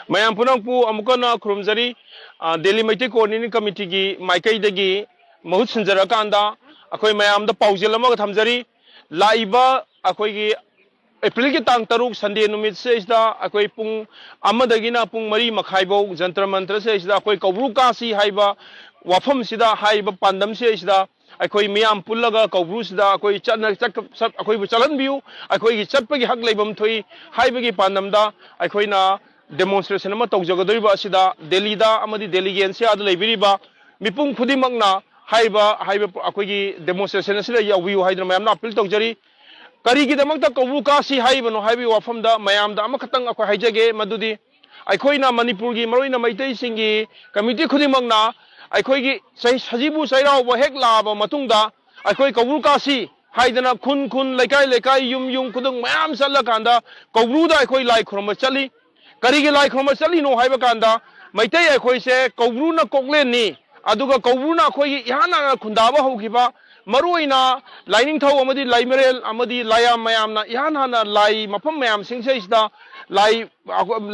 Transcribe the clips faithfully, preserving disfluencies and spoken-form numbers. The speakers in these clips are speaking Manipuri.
ꯃꯌꯥꯝ ꯄꯨꯝꯅꯃꯛꯄꯨ ꯑꯃꯨꯛ ꯍꯟꯅ ꯈꯨꯔꯨꯝꯖꯔꯤ꯫ ꯑ, ꯗꯦꯜꯂꯤ ꯃꯩꯇꯩ Coordinating Committeeꯒꯤ ꯃꯥꯏꯀꯩꯗꯒꯤ ꯃꯍꯨꯠ ꯁꯤꯟꯖꯔꯀꯥꯟꯗ ꯑꯩꯈꯣꯏ ꯃꯌꯥꯝꯗ ꯄꯥꯎꯖꯦꯜ ꯑꯃꯒ ꯊꯝꯖꯔꯤ꯫ ꯂꯥꯛꯏꯕ ꯑꯩꯈꯣꯏꯒꯤ ꯑꯦꯄ꯭ꯔꯤꯜꯒꯤ ꯇꯥꯡ ꯇꯔꯨꯛ Sunday ꯅꯨꯃꯤꯠꯁꯤꯗꯩꯁꯤꯗ ꯑꯩꯈꯣꯏ ꯄꯨꯡ ꯑꯃꯗꯒꯤꯅ ꯄꯨꯡ ꯃꯔꯤ ꯃꯈꯥꯏꯐꯧ ꯖꯟꯇ꯭ꯔ ꯃꯟꯇ꯭ꯔꯁꯤꯗꯩꯁꯤꯗ ꯑꯩꯈꯣꯏ ꯀꯧꯕ꯭ꯔꯨ ꯀꯥꯁꯤ ꯍꯥꯏꯕ ꯋꯥꯐꯝꯁꯤꯗ, ꯍꯥꯏꯔꯤꯕ ꯄꯥꯟꯗꯝꯁꯤꯗꯩꯁꯤꯗ ꯑꯩꯈꯣꯏ ꯃꯤꯌꯥꯝ ꯄꯨꯜꯂꯒ ꯀꯧꯕ꯭ꯔꯨꯁꯤꯗ ꯑꯩꯈꯣꯏ ꯆꯠꯅ-, ꯆꯠ-, ꯑꯩꯈꯣꯏꯕꯨ ꯆꯠꯍꯟꯕꯤꯌꯨ, ꯑꯩꯈꯣꯏꯒꯤ ꯆꯠꯄꯒꯤ ꯍꯛ ꯂꯩꯐꯝ ꯊꯣꯛꯏ ꯍꯥꯏꯕꯒꯤ ꯄꯥꯟꯗꯝꯗ ꯑꯩꯈꯣꯏꯅ demonstration ꯑꯃ ꯇꯧꯖꯒꯗꯧꯔꯤꯕ ꯑꯁꯤꯗ ꯗꯦꯜꯂꯤꯗ ꯑꯃꯗꯤ ꯗꯦꯜꯂꯤꯒꯤ N C Rꯗ ꯂꯩꯕꯤꯔꯤꯕ ꯃꯤꯄꯨꯝ ꯈꯨꯗꯤꯡꯃꯛꯅ ꯍꯥꯏꯔꯤꯕ, ꯍꯥꯏꯔꯤꯕ ꯑꯩꯈꯣꯏꯒꯤ demonstration ꯑꯁꯤꯗ ꯌꯥꯎꯕꯤꯌꯨ ꯍꯥꯏꯗꯨꯅ ꯃꯌꯥꯝꯅ appeal ꯇꯧꯖꯔꯤ꯫ ꯀꯔꯤꯒꯤꯗꯃꯛꯇ ꯀꯧꯕ꯭ꯔꯨ ꯀꯥꯁꯤ ꯍꯥꯏꯔꯤꯕꯅꯣ ꯍꯥꯏꯕꯒꯤ ꯋꯥꯐꯝꯗ ꯃꯌꯥꯝꯗ ꯑꯃꯈꯛꯇꯪ ꯑꯩꯈꯣꯏ ꯍꯥꯏꯖꯒꯦ, ꯃꯗꯨꯗꯤ ꯑꯩꯈꯣꯏꯅ ꯃꯅꯤꯄꯨꯔꯒꯤ ꯃꯔꯨꯑꯣꯏꯅ ꯃꯩꯇꯩꯁꯤꯡꯒꯤ community ꯈꯨꯗꯤꯡꯃꯛꯅ ꯑꯩꯈꯣꯏꯒꯤ ꯆꯍꯤ, ꯁꯖꯤꯕꯨ ꯆꯩꯔꯥꯎꯕ ꯍꯦꯛ ꯂꯥꯛꯑꯕ ꯃꯇꯨꯡꯗ ꯑꯩꯈꯣꯏ ꯀꯧꯕ꯭ꯔꯨ ꯀꯥꯁꯤ ꯍꯥꯏꯗꯅ ꯈꯨꯟ ꯈꯨꯟ, ꯂꯩꯀꯥꯏ ꯂꯩꯀꯥꯏ, ꯌꯨꯝ ꯌꯨꯝ ꯈꯨꯗꯤꯡ ꯃꯌꯥꯝ ꯆꯠꯂꯀꯥꯟꯗ ꯀꯧꯕ꯭ꯔꯨꯗ ꯑꯩꯈꯣꯏ ꯂꯥꯏ ꯈꯨꯔꯨꯝꯕ ꯆꯠꯂꯤ꯫ ꯀꯔꯤꯒꯤ ꯂꯥꯏ ꯈꯨꯔꯨꯝꯕ ꯆꯠꯂꯤꯅꯣ ꯍꯥꯏꯕ ꯀꯥꯟꯗ, ꯃꯩꯇꯩ ꯑꯩꯈꯣꯏꯁꯦ ꯀꯧꯕ꯭ꯔꯨꯅ ꯀꯣꯛꯂꯦꯟꯅꯤ, ꯑꯗꯨꯒ ꯀꯧꯕ꯭ꯔꯨꯅ ꯑꯩꯈꯣꯏꯒꯤ ꯏꯍꯥꯟ ꯍꯥꯟꯅ ꯈꯨꯟꯗꯥꯕ ꯍꯧꯈꯤꯕ, ꯃꯔꯨꯑꯣꯏꯅ ꯂꯥꯏꯅꯤꯡꯊꯧ ꯑꯃꯗꯤ ꯂꯥꯏꯃꯔꯦꯜ ꯑꯃꯗꯤ ꯂꯥꯏꯌꯥꯝ ꯃꯌꯥꯝꯅ ꯏꯍꯥꯟ ꯍꯥꯟꯅ ꯂꯥꯏ ꯃꯐꯝ ꯃꯌꯥꯝꯁꯤꯡꯁꯤꯗꯩꯁꯤꯗ ꯂꯥꯏ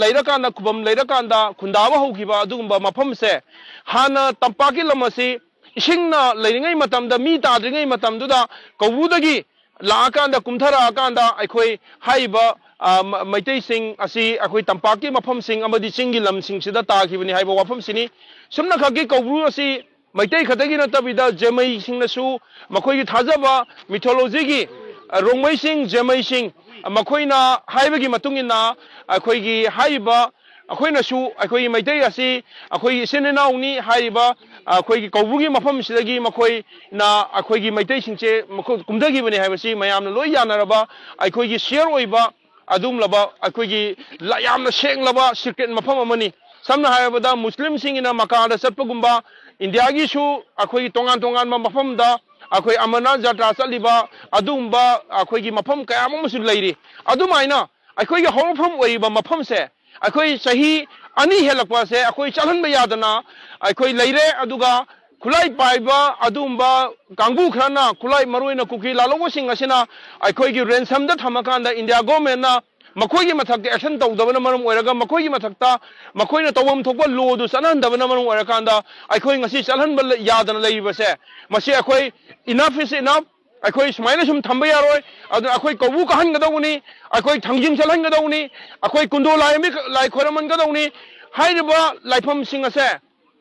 ꯂꯩꯔꯀꯥꯟꯗ, ꯈꯨꯕꯝ ꯂꯩꯔꯀꯥꯟꯗ ꯈꯨꯟꯗꯥꯕ ꯍꯧꯈꯤꯕ ꯑꯗꯨꯒꯨꯝꯕ ꯃꯐꯝꯁꯦ, ꯍꯥꯟꯅ ꯇꯝꯄꯥꯛꯀꯤ ꯂꯝ ꯑꯁꯤ ꯏꯁꯤꯡꯅ ꯂꯩꯔꯤꯉꯩ ꯃꯇꯝꯗ, ꯃꯤ ꯇꯥꯗ꯭ꯔꯤꯉꯩ ꯃꯇꯝꯗꯨꯗ ꯀꯧꯕ꯭ꯔꯨꯗꯒꯤ ꯂꯥꯛꯑꯀꯥꯟꯗ, ꯀꯨꯝꯊꯔꯛꯑꯀꯥꯟꯗ ꯑꯩꯈꯣꯏ ꯍꯥꯏꯔꯤꯕ, ꯑ, ꯃ-, ꯃꯩꯇꯩꯁꯤꯡ ꯑꯁꯤ ꯑꯩꯈꯣꯏ ꯇꯝꯄꯥꯛꯀꯤ ꯃꯐꯝꯁꯤꯡ ꯑꯃꯗꯤ ꯆꯤꯡꯒꯤ ꯂꯝꯁꯤꯡꯁꯤꯗ ꯇꯥꯈꯤꯕꯅꯤ ꯍꯥꯏꯕ ꯋꯥꯐꯝꯁꯤꯅꯤ꯫ ꯁꯨꯝꯅꯈꯛꯀꯤ ꯀꯧꯕ꯭ꯔꯨ ꯑꯁꯤ ꯃꯩꯇꯩ ꯈꯛꯇꯒꯤ ꯅꯠꯇꯕꯤꯗ ꯖꯦꯃꯩꯁꯤꯡꯅꯁꯨ ꯃꯈꯣꯏꯒꯤ ꯊꯥꯖꯕ mythologyꯒꯤ, ꯑ, ꯔꯣꯡꯃꯩꯁꯤꯡ, ꯖꯦꯃꯩꯁꯤꯡ, ꯑ, ꯃꯈꯣꯏꯅ ꯍꯥꯏꯕꯒꯤ ꯃꯇꯨꯡ ꯏꯟꯅ ꯑꯩꯈꯣꯏꯒꯤ ꯍꯥꯏꯔꯤꯕ, ꯑꯩꯈꯣꯏꯅꯁꯨ ꯑꯩꯈꯣꯏꯒꯤ ꯃꯩꯇꯩ ꯑꯁꯤ ꯑꯩꯈꯣꯏꯒꯤ ꯏꯆꯤꯟ ꯏꯅꯥꯎꯅꯤ ꯍꯥꯏꯔꯤꯕ, ꯑ, ꯑꯩꯈꯣꯏꯒꯤ ꯀꯧꯕ꯭ꯔꯨꯒꯤ ꯃꯐꯝꯁꯤꯗꯒꯤ ꯃꯈꯣꯏꯅ ꯑꯩꯈꯣꯏꯒꯤ ꯃꯩꯇꯩꯁꯤꯡꯁꯦ ꯃꯈꯣꯏ ꯀꯨꯝꯊꯈꯤꯕꯅꯤ ꯍꯥꯏꯕꯁꯤ ꯃꯌꯥꯝꯅ ꯂꯣꯏ ꯌꯥꯅꯔꯕ, ꯑꯩꯈꯣꯏꯒꯤ share ꯑꯣꯏꯕ ꯑꯗꯨꯒꯨꯝꯂꯕ, ꯑꯩꯈꯣꯏꯒꯤ ꯂ-, ꯌꯥꯝꯅ ꯁꯦꯡꯂꯕ secret ꯃꯐꯝ ꯑꯃꯅꯤ꯫ ꯁꯝꯅ ꯍꯥꯏꯔꯕꯗ ꯃꯨꯁꯂꯤꯝꯁꯤꯡꯒꯤꯅ ꯃꯀꯥꯗ ꯆꯠꯄꯒꯨꯝꯕ, ꯏꯟꯗꯤꯌꯥꯒꯤꯁꯨ ꯑꯩꯈꯣꯏꯒꯤ ꯇꯣꯉꯥꯟ ꯇꯣꯉꯥꯟꯕ ꯃꯐꯝꯗ ꯑꯩꯈꯣꯏ ꯑꯃꯔꯅꯥꯊ ꯖꯇ꯭ꯔꯥ ꯆꯠꯂꯤꯕ ꯑꯗꯨꯒꯨꯝꯕ ꯑꯩꯈꯣꯏꯒꯤ ꯃꯐꯝ ꯀꯌꯥ ꯑꯃꯁꯨ ꯂꯩꯔꯤ꯫ ꯑꯗꯨꯃꯥꯏꯅ ꯑꯩꯈꯣꯏꯒꯤ ꯍꯧꯔꯛꯐꯝ ꯑꯣꯏꯔꯤꯕ ꯃꯐꯝꯁꯦ ꯑꯩꯈꯣꯏ ꯆꯍꯤ ꯑꯅꯤ ꯍꯦꯜꯂꯛꯄꯁꯦ ꯑꯩꯈꯣꯏ ꯆꯠꯍꯟꯕ ꯌꯥꯗꯅ ꯑꯩꯈꯣꯏ ꯂꯩꯔꯦ꯫ ꯑꯗꯨꯒ ꯈꯨꯠꯂꯥꯏ ꯄꯥꯏꯕ ꯑꯗꯨꯒꯨꯝꯕ ꯀꯥꯡꯕꯨ ꯈꯔꯅ, ꯈꯨꯠꯂꯥꯏ, ꯃꯔꯨꯑꯣꯏꯅ ꯀꯨꯀꯤ ꯂꯥꯜꯍꯧꯕꯁꯤꯡ ꯑꯁꯤꯅ ꯑꯩꯈꯣꯏꯒꯤ ransomꯗ ꯊꯝꯃꯀꯥꯟꯗ ꯏꯟꯗꯤꯌꯥ governmentꯅ ꯃꯈꯣꯏꯒꯤ ꯃꯊꯛꯇ action ꯇꯧꯗꯕꯅ ꯃꯔꯝ ꯑꯣꯏꯔꯒ, ꯃꯈꯣꯏꯒꯤ ꯃꯊꯛꯇ ꯃꯈꯣꯏꯅ ꯇꯧꯐꯝ ꯊꯣꯛꯄ ꯂꯣꯗꯨ ꯆꯠꯅꯍꯟꯗꯕꯅ ꯃꯔꯝ ꯑꯣꯏꯔꯀꯥꯟꯗ, ꯑꯩꯈꯣꯏ ꯉꯁꯤ ꯆꯠꯍꯟꯕ ꯌꯥꯗꯅ ꯂꯩꯔꯤꯕꯁꯦ, ꯃꯁꯤ ꯑꯩꯈꯣꯏ enough is enough꯫ ꯑꯩꯈꯣꯏ ꯁꯨꯃꯥꯏꯅ ꯁꯨꯝ ꯊꯝꯕ ꯌꯥꯔꯣꯏ꯫ ꯑꯗꯨꯅ ꯑꯩꯈꯣꯏ ꯀꯧꯕ꯭ꯔꯨ ꯀꯥꯍꯟꯒꯗꯧꯕꯅꯤ, ꯑꯩꯈꯣꯏ ꯊꯥꯡꯖꯤꯡ ꯆꯠꯍꯟꯒꯗꯧꯕꯅꯤ, ꯑꯩꯈꯣꯏ ꯀꯨꯟꯗꯣ ꯂꯥꯏ ꯑꯃ, ꯂꯥꯏ ꯈꯣꯏꯔꯝꯍꯟꯒꯗꯧꯕꯅꯤ꯫ ꯍꯥꯏꯔꯤꯕ ꯂꯥꯏꯐꯝꯁꯤꯡ ꯑꯁꯦ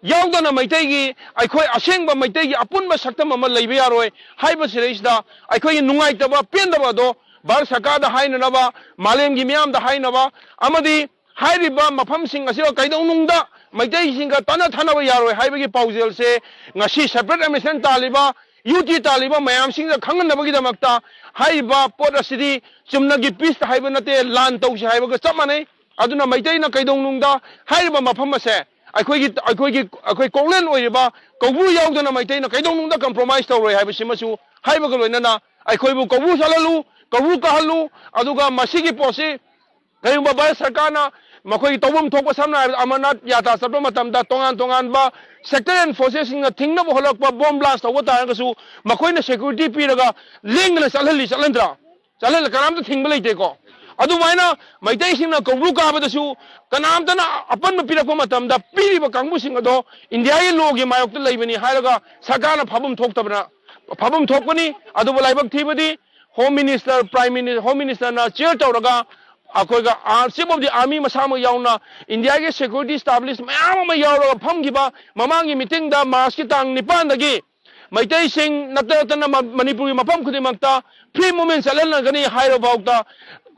ꯌꯥꯎꯗꯅ ꯃꯩꯇꯩꯒꯤ, ꯑꯩꯈꯣꯏ ꯑꯁꯦꯡꯕ ꯃꯩꯇꯩꯒꯤ ꯑꯄꯨꯟꯕ ꯁꯛꯇꯝ ꯑꯃ ꯂꯩꯕ ꯌꯥꯔꯣꯏ ꯍꯥꯏꯕꯁꯤꯗꯩꯁꯤꯗ, ꯑꯩꯈꯣꯏꯒꯤ ꯅꯨꯡꯉꯥꯏꯇꯕ, ꯄꯦꯟꯗꯕ ꯑꯗꯣ ꯚꯥꯔꯠ ꯁꯔꯀꯥꯔꯗ ꯍꯥꯏꯅꯅꯕ, ꯃꯥꯂꯦꯝꯒꯤ ꯃꯤꯌꯥꯝꯗ ꯍꯥꯏꯅꯕ ꯑꯃꯗꯤ ꯍꯥꯏꯔꯤꯕ ꯃꯐꯝꯁꯤꯡ ꯑꯁꯤꯗ ꯀꯩꯗꯧꯅꯨꯡꯗ ꯃꯩꯇꯩꯁꯤꯡꯒ ꯇꯠꯅ ꯊꯥꯅꯕ ꯌꯥꯔꯣꯏ ꯍꯥꯏꯕꯒꯤ ꯄꯥꯎꯖꯦꯜꯁꯦ ꯉꯁꯤ separate administration ꯇꯥꯜꯂꯤꯕ, U T ꯇꯥꯜꯂꯤꯕ ꯃꯌꯥꯝꯁꯤꯡꯗ ꯈꯪꯍꯟꯅꯕꯒꯤꯗꯃꯛꯇ ꯍꯥꯏꯔꯤꯕ ꯄꯣꯠ ꯑꯁꯤꯗꯤ ꯆꯨꯝꯅꯒꯤ peace ꯍꯥꯏꯕ ꯅꯠꯇꯦ, ꯂꯥꯟ ꯇꯧꯁꯤ ꯍꯥꯏꯕꯒ ꯆꯞ ꯃꯥꯟꯅꯩ꯫ ꯑꯗꯨꯅ ꯃꯩꯇꯩꯅ ꯀꯩꯗꯧꯅꯨꯡꯗ ꯍꯥꯏꯔꯤꯕ ꯃꯐꯝ ꯑꯁꯦ ꯑꯩꯈꯣꯏꯒꯤ, ꯑꯩꯈꯣꯏꯒꯤ, ꯑꯩꯈꯣꯏ ꯀꯣꯛꯂꯦꯟ ꯑꯣꯏꯔꯤꯕ ꯀꯧꯕ꯭ꯔꯨ ꯌꯥꯎꯗꯅ ꯃꯩꯇꯩꯅ ꯀꯩꯗꯧꯅꯨꯡꯗ compromise ꯇꯧꯔꯣꯏ ꯍꯥꯏꯕꯁꯤꯃꯁꯨ ꯍꯥꯏꯕꯒ ꯂꯣꯏꯅꯅ ꯑꯩꯈꯣꯏꯕꯨ ꯀꯧꯕ꯭ꯔꯨ ꯆꯠꯍꯜꯂꯨ, ꯀꯧꯕ꯭ꯔꯨ ꯀꯥꯍꯜꯂꯨ, ꯑꯗꯨꯒ ꯃꯁꯤꯒꯤ ꯄꯣꯠꯁꯤ ꯀꯔꯤꯒꯨꯝꯕ ꯚꯥꯔꯠ ꯁꯔꯀꯥꯔꯅ ꯃꯈꯣꯏꯒꯤ ꯇꯧꯐꯝ ꯊꯣꯛꯄ, ꯁꯝꯅ ꯍꯥꯏꯔꯕꯗ ꯑꯃꯔꯅꯥꯊ ꯌꯥꯇ꯭ꯔꯥ ꯆꯠꯄ ꯃꯇꯝꯗ ꯇꯣꯉꯥꯟ ꯇꯣꯉꯥꯟꯕ sector and forces ꯁꯤꯡꯅ ꯊꯤꯡꯅꯕ ꯍꯣꯠꯂꯛꯄ, bomb blast ꯇꯧꯕ ꯇꯥꯔꯒꯁꯨ ꯃꯈꯣꯏꯅ security ꯄꯤꯔꯒ ꯂꯦꯡꯗꯅ ꯆꯠꯍꯜꯂꯤ, ꯆꯠꯍꯟꯗ꯭ꯔꯥ? ꯆꯠꯍꯜꯂ ꯀꯅꯥꯝꯇ ꯊꯤꯡꯕ ꯂꯩꯇꯦꯀꯣ꯫ ꯑꯗꯨꯃꯥꯏꯅ ꯃꯩꯇꯩꯁꯤꯡꯅ ꯀꯧꯕ꯭ꯔꯨ ꯀꯥꯕꯗꯁꯨ ꯀꯅꯥꯝꯇꯅ ꯑꯄꯟꯕ ꯄꯤꯔꯛꯄ ꯃꯇꯝꯗ ꯄꯤꯔꯤꯕ ꯀꯥꯡꯕꯨꯁꯤꯡ ꯑꯗꯣ ꯏꯟꯗꯤꯌꯥꯒꯤ ꯂꯣꯒꯤ ꯃꯥꯌꯣꯛꯇ ꯂꯩꯕꯅꯤ ꯍꯥꯏꯔꯒ ꯁꯔꯀꯥꯔꯅ ꯐꯥꯐꯝ ꯊꯣꯛꯇꯕꯅ, ꯐꯥꯐꯝ ꯊꯣꯛꯄꯅꯤ꯫ ꯑꯗꯨꯕꯨ ꯂꯥꯏꯕꯛ ꯊꯤꯕꯗꯤ Home Minister, Prime Minister, Home Minister ꯅ chair ꯇꯧꯔꯒ ꯑꯩꯈꯣꯏꯒ R-, Chief of the Army ꯃꯁꯥꯃꯛ ꯌꯥꯎꯅ ꯏꯟꯗꯤꯌꯥꯒꯤ security establish ꯃꯌꯥꯝ ꯑꯃ ꯌꯥꯎꯔꯒ ꯐꯝꯈꯤꯕ ꯃꯃꯥꯡꯒꯤ meeting ꯗ March ꯀꯤ ꯇꯥꯡ ꯅꯤꯄꯥꯟꯗꯒꯤ ꯃꯩꯇꯩꯁꯤꯡ ꯅꯠꯇ ꯅꯠꯇꯅ ꯃ-, ꯃꯅꯤꯄꯨꯔꯒꯤ ꯃꯐꯝ ꯈꯨꯗꯤꯡꯃꯛꯇ free movement ꯆꯠꯍꯜꯂꯒꯅꯤ ꯍꯥꯏꯔꯕ ꯐꯥꯎꯗ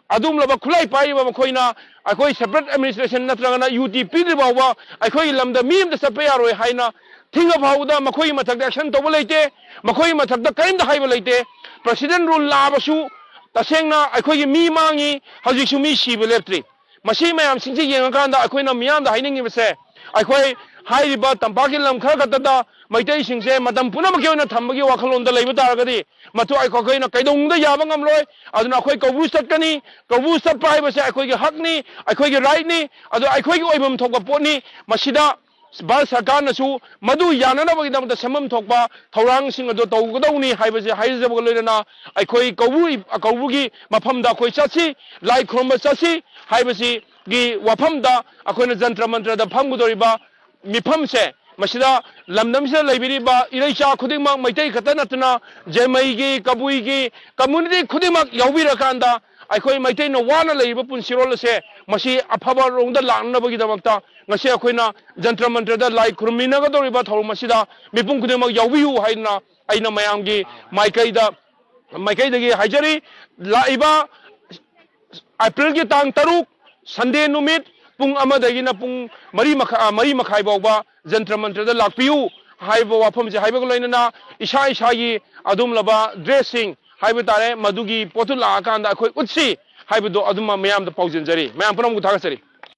ꯑꯗꯨꯒꯨꯝꯂꯕ ꯈꯨꯠꯂꯥꯏ ꯄꯥꯏꯔꯤꯕ ꯃꯈꯣꯏꯅ ꯑꯩꯈꯣꯏ separate administration ꯅꯠꯇ꯭ꯔꯒꯅ U T ꯄꯤꯗ꯭ꯔꯤ ꯐꯥꯎꯕ ꯑꯩꯈꯣꯏꯒꯤ ꯂꯝꯗ ꯃꯤ ꯑꯃꯇ ꯆꯠꯄ ꯌꯥꯔꯣꯏ ꯍꯥꯏꯅ ꯊꯤꯡꯉ ꯐꯥꯎꯕꯗ ꯃꯈꯣꯏꯒꯤ ꯃꯊꯛꯇ action ꯇꯧꯕ ꯂꯩꯇꯦ, ꯃꯈꯣꯏꯒꯤ ꯃꯊꯛꯇ ꯀꯔꯤꯝꯇ ꯍꯥꯏꯕ ꯂꯩꯇꯦ꯫ President rule ꯂꯥꯛꯑꯕꯁꯨ ꯇꯁꯦꯡꯅ ꯑꯩꯈꯣꯏꯒꯤ ꯃꯤ ꯃꯥꯡꯉꯤ, ꯍꯧꯖꯤꯛꯁꯨ ꯃꯤ ꯁꯤꯕ ꯂꯦꯞꯇ꯭ꯔꯤ꯫ ꯃꯁꯤ ꯃꯌꯥꯝꯁꯤꯡꯁꯤ ꯌꯦꯡꯉꯀꯥꯟꯗ ꯑꯩꯈꯣꯏꯅ ꯃꯤꯌꯥꯝꯗ ꯍꯥꯏꯅꯤꯡꯉꯤꯕꯁꯦ, ꯑꯩꯈꯣꯏ ꯍꯥꯏꯔꯤꯕ ꯇꯝꯄꯥꯛꯀꯤ ꯂꯝ ꯈꯔ ꯈꯛꯇꯗ ꯃꯩꯇꯩꯁꯤꯡꯁꯦ ꯃꯇꯝ ꯄꯨꯝꯅꯃꯛꯀꯤ ꯑꯣꯏꯅ ꯊꯝꯕꯒꯤ ꯋꯥꯈꯜꯂꯣꯟꯗ ꯂꯩꯕ ꯇꯥꯔꯒꯗꯤ, ꯃꯗꯨ ꯑꯩꯈꯣꯏꯅ ꯀꯩꯗꯧꯅꯨꯡꯗ ꯌꯥꯕ ꯉꯝꯂꯣꯏ꯫ ꯑꯗꯨꯅ ꯑꯩꯈꯣꯏ ꯀꯧꯕ꯭ꯔꯨ ꯆꯠꯀꯅꯤ, ꯀꯧꯕ꯭ꯔꯨ ꯆꯠꯄ ꯍꯥꯏꯕꯁꯦ ꯑꯩꯈꯣꯏꯒꯤ ꯍꯛꯅꯤ, ꯑꯩꯈꯣꯏꯒꯤ right ꯅꯤ, ꯑꯗꯣ ꯑꯩꯈꯣꯏꯒꯤ ꯑꯣꯏꯐꯝ ꯊꯣꯛꯄ ꯄꯣꯠꯅꯤ꯫ ꯃꯁꯤꯗ ꯚꯥꯔꯠ ꯁꯔꯀꯥꯔꯅꯁꯨ ꯃꯗꯨ ꯌꯥꯅꯅꯕꯒꯤꯗꯃꯛꯇ ꯁꯦꯝꯐꯝ ꯊꯣꯛꯄ ꯊꯧꯔꯥꯡꯁꯤꯡ ꯑꯗꯨ ꯇꯧꯒꯗꯧꯅꯤ ꯍꯥꯏꯕꯁꯤ ꯍꯥꯏꯖꯕꯒ ꯂꯣꯏꯅꯅ, ꯑꯩꯈꯣꯏ ꯀꯧꯕ꯭ꯔꯨ, ꯀꯧꯕ꯭ꯔꯨꯒꯤ ꯃꯐꯝꯗ ꯑꯩꯈꯣꯏ ꯆꯠꯁꯤ, ꯂꯥꯏ ꯈꯨꯔꯨꯝꯕ ꯆꯠꯁꯤ ꯍꯥꯏꯕꯁꯤꯒꯤ ꯋꯥꯐꯝꯗ ꯑꯩꯈꯣꯏꯅ ꯖꯟꯇ꯭ꯔ ꯃꯟꯇ꯭ꯔꯗ ꯐꯝꯒꯗꯧꯔꯤꯕ ꯃꯤꯐꯝꯁꯦ, ꯃꯁꯤꯗ ꯂꯝꯗꯝꯁꯤꯗ ꯂꯩꯕꯤꯔꯤꯕ ꯏꯔꯩꯆꯥ ꯈꯨꯗꯤꯡꯃꯛ, ꯃꯩꯇꯩ ꯈꯛꯇ ꯅꯠꯇꯅ ꯖꯦꯃꯩꯒꯤ, ꯀꯕꯨꯏꯒꯤ community ꯈꯨꯗꯤꯡꯃꯛ ꯌꯥꯎꯕꯤꯔꯀꯥꯟꯗ, ꯑꯩꯈꯣꯏ ꯃꯩꯇꯩꯅ ꯋꯥꯅ ꯂꯩꯔꯤꯕ ꯄꯨꯟꯁꯤꯔꯣꯜ ꯑꯁꯦ ꯃꯁꯤ ꯑꯐꯕ ꯔꯣꯝꯗ ꯂꯥꯛꯅꯅꯕꯒꯤꯗꯃꯛꯇ ꯉꯁꯤ ꯑꯩꯈꯣꯏꯅ ꯖꯟꯇ꯭ꯔ ꯃꯟꯇ꯭ꯔꯗ ꯂꯥꯏ ꯈꯨꯔꯨꯝꯃꯤꯟꯅꯒꯗꯧꯔꯤꯕ ꯊꯧꯔꯝ ꯑꯁꯤꯗ ꯃꯤꯄꯨꯝ ꯈꯨꯗꯤꯡꯃꯛ ꯌꯥꯎꯕꯤꯌꯨ ꯍꯥꯏꯗꯨꯅ ꯑꯩꯅ ꯃꯌꯥꯝꯒꯤ ꯃꯥꯏꯀꯩꯗ, ꯃꯥꯏꯀꯩꯗꯒꯤ ꯍꯥꯏꯖꯔꯤ꯫ ꯂꯥꯛꯏꯕ ꯑꯦꯄ꯭ꯔꯤꯜꯒꯤ ꯇꯥꯡ ꯇꯔꯨꯛ, Sunday ꯅꯨꯃꯤꯠ, ꯄꯨꯡ ꯑꯃꯗꯒꯤꯅ ꯄꯨꯡ ꯃꯔꯤ ꯃꯈꯥ-, ꯃꯔꯤ ꯃꯈꯥꯏ ꯐꯥꯎꯕ ꯖꯟꯇ꯭ꯔ ꯃꯟꯇ꯭ꯔꯗ ꯂꯥꯛꯄꯤꯌꯨ ꯍꯥꯏꯕ ꯋꯥꯐꯝꯁꯦ ꯍꯥꯏꯕꯒ ꯂꯣꯏꯅꯅ, ꯏꯁꯥ ꯏꯁꯥꯒꯤ ꯑꯗꯨꯝꯂꯕ dressꯁꯤꯡ ꯍꯥꯏꯕ ꯇꯥꯔꯦ, ꯃꯗꯨꯒꯤ ꯄꯣꯠꯇꯨ ꯂꯥꯛꯑꯀꯥꯟꯗ ꯑꯩꯈꯣꯏ ꯎꯠꯁꯤ ꯍꯥꯏꯕꯗꯣ ꯑꯗꯨꯃ ꯃꯌꯥꯝꯗ ꯄꯥꯎꯖꯦꯟꯖꯔꯤ꯫ ꯃꯌꯥꯝ ꯄꯨꯝꯅꯃꯛꯄꯨ ꯊꯥꯒꯠꯆꯔꯤ꯫